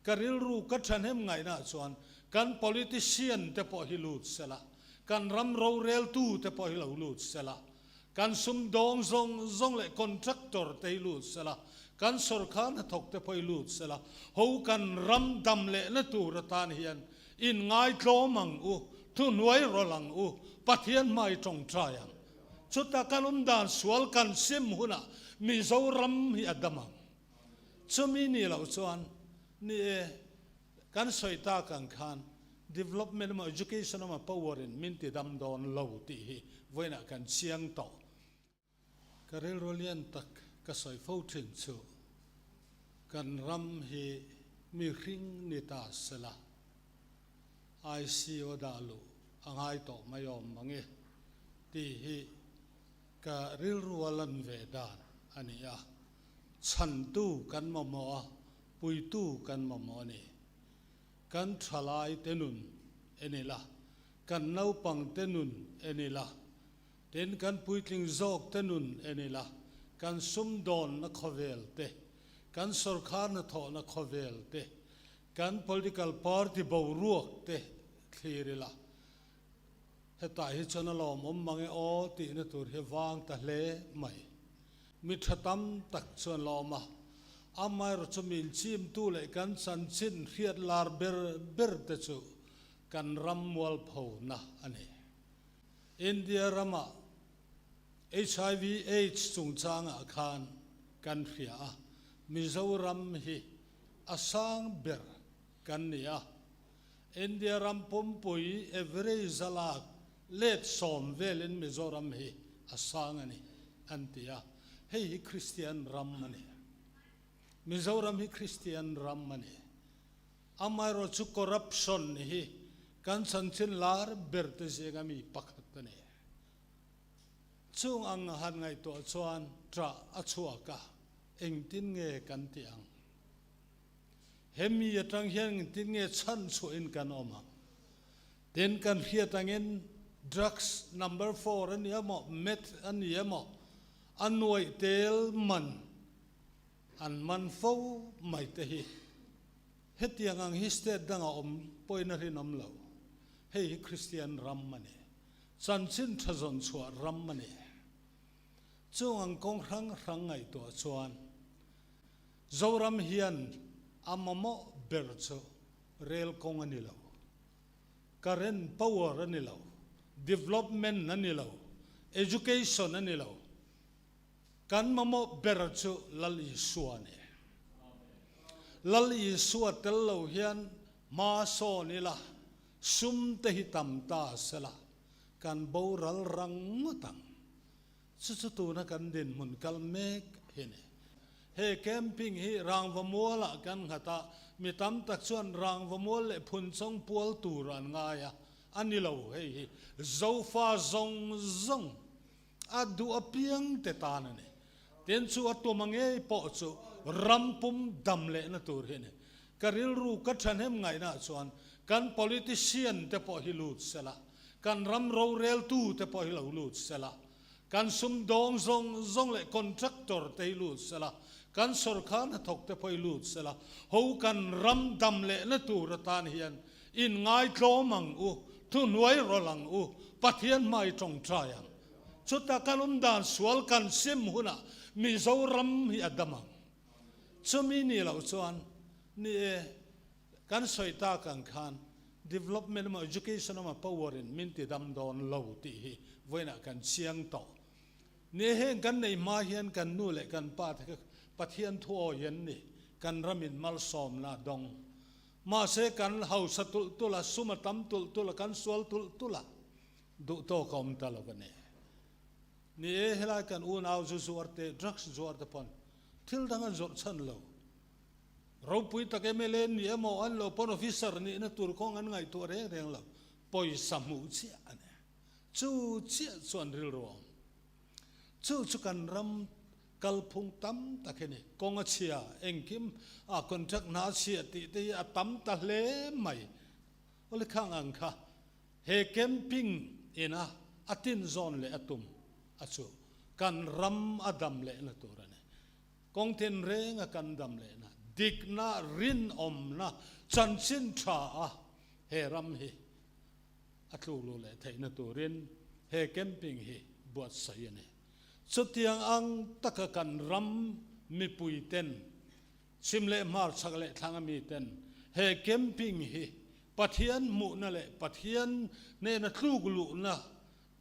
Ka rilru ka thahnem ngaihnaah chuan kan politician te pawh hi lut sela, kan ram roreltu te pawh hi lo lut sela, kan sumdawng zawng zawng leh contractor te hi lut sela, kan sorkar hnathawk te pawh hi lut sela, ho kan ram dam lehna tur atan hian inngaithlawm ang u, thuhnuai rawlh ang u, Pathian hmai tawngtai ang. Chuta kan awm dan sual kan sim hunah Mizoram hi a dam ang. Chumi ni loh chuan ni e, kan sawi tak ang khan development emaw education emaw power in min ti dam dawn lo tih hi vawiinah kan chiang tawh. Ka rilru lian tak ka sawi fo thin chu kan ram hi mihring ni ta sela ICU dah luh a ngai tawh mai awm mang e tih hi ka rilru a lan ve dan a ni a. Chhantu kan mamawh a, puitu kan mamawh a ni. Kan thalai te nun en ila, kan naupang te nun en ila, tin kan puitling zawk te nun en ila, kan sumdawnna khawvel te, kan sorkar hnathawhna khawvel te, kan political party boruak te thlir ila, hetah hi chuan a lawmawm mang e aw tihna tur hi vang ta hle mai. Mi tha tam tak chuan lawm a, amaherawh chu min chimtu leh kan chanchin hriat lar ber ber te chu kan ram mualphona a ni. India rama hiv aids chungchangah khan kan hria a, Mizoram hi a sang ber kan ni a, India ram pumpui average a lak let sawm velin Mizoram hi a sang a ni an ti a, hei hi Kristian ram a ni. Mizoram hi Kristian ram a ni. Amaherawh chu corruption hi kan chanchin lar ber te zinga mi pakhat a ni. Chung ang han ngaihtuah chuan ṭah a chhuak a, engtin nge kan tih ang? Hemi atang hian engtin nge chhan chhuahin kan awm ang? Tin, kan hriat angin drugs number four a ni emaw, meth a ni emaw, a nuaih tel man an man fo mai te hi hetiang ang hi state dangah awm pawhin a rinawm lo. Hei hi Kristian ram a ni. Chanchin tha zawn chhuah ram a ni. Chung ang kawng hrang hrang ngaihtuah chuan Zoram hian a mamawh ber chu rel kawng a ni lo, current power a ni lo, development a ni lo, education a ni lo. Kan mamawh ber chu Lal Isua a ni. Lal Isua tel lo hian hma sawn ila, sum te hi tam ta sela, kan boral rang ngawt ang. Chu chu tuna kan dinhmun kal mek hi ni. He camping hi Rangvamualah kan nghat a, mi tam tak chuan Rangvamual leh Phunchawng pual tur an ngai a, a ni lo hei hi Zofa zawng zawng a duh apiang te tan a ni. Tin chu a tuma ngei pawh chu ram pum dam lehna tur hi a ni. Ka rilru ka thahnem ngaihnaah chuan kan politician te pawh hi lut sela, Kan ram roreltu te pawh hi lo lut sela, kan sumdawng zawng zawng leh contractor te hi lut sela, kan sorkar hnathawk te pawh hi lut sela, ho kan ram dam lehna tur atan hian inngaitlawm ang u, thuhnuai rawlh ang u, Pathian hmai tawngtai ang. Chuta kan awm dan sual kan sim hunah Mizoram hi a dam ang. Chumi ni loh chuan ni e, Kan sawi tak ang khan development emaw education emaw power in min ti dam dawn lo tih hi vawiinah kan chiang tawh. Ni heng kan nei hma hian kan nu leh kan pa te kha Pathian thu awi an ni, kan ram in malsawmna a dawng. Mahse kan hausa tulh tulh a, sum a tam tulh tulh a, kan sual tulh tulh a, duh tawk a awm ta lo a ni. Ni e, helai kan unau zu zuar te, drugs zuar te pawn thil dang an zawrh chhan lo. Ropui tak mla ni emaw an lo pawn officer nihna tur kawng an ngaihtuah reng reng lo, pawisa hmuh chiah a ni. Chu chiah chu an rilru a awm. Chu chu kan ram kalphung tam tak hi ni. Kawng a chhia, engkim a contract hna a chhia tih te hi a tam ta hle mai. Awle khang ang kha he camping ina a tin zawn leh a tum a chu kan ram a dam lehna tur a ni. Kawng tin renga kan dam lehna. Dikna, rinawmna, chanchin tha a he ram hi a tluk luh leh theihna turin he camping hi buatsaih a ni. Chutiang ang taka kan ram mipui ten, chhim leh hmar chhak leh thlang a mi ten he camping hi Pathian hmuhna leh Pathian hnena tluk luhna,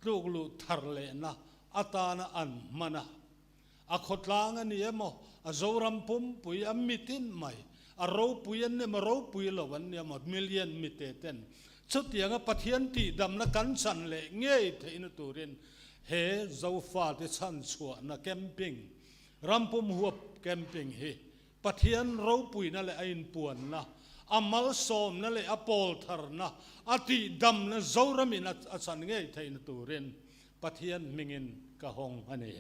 tluk luh thar lehna atana an hman a. A khawtlang a ni emaw, a Zoram pumpui a mitin mai, a ropui an ni emaw, ropui lo an ni emaw, million mite ten chutianga Pathian tihdamna kan chan leh ngei theihna turin he Zofate chhanchhuahna camping, rampum huap camping hi Pathian ropuina leh a inpuanna, a malsawmna leh a pawltharna, a tihdamna Zoramin a chan ngei theihna turin Pathian hmingin ka hawng a ni.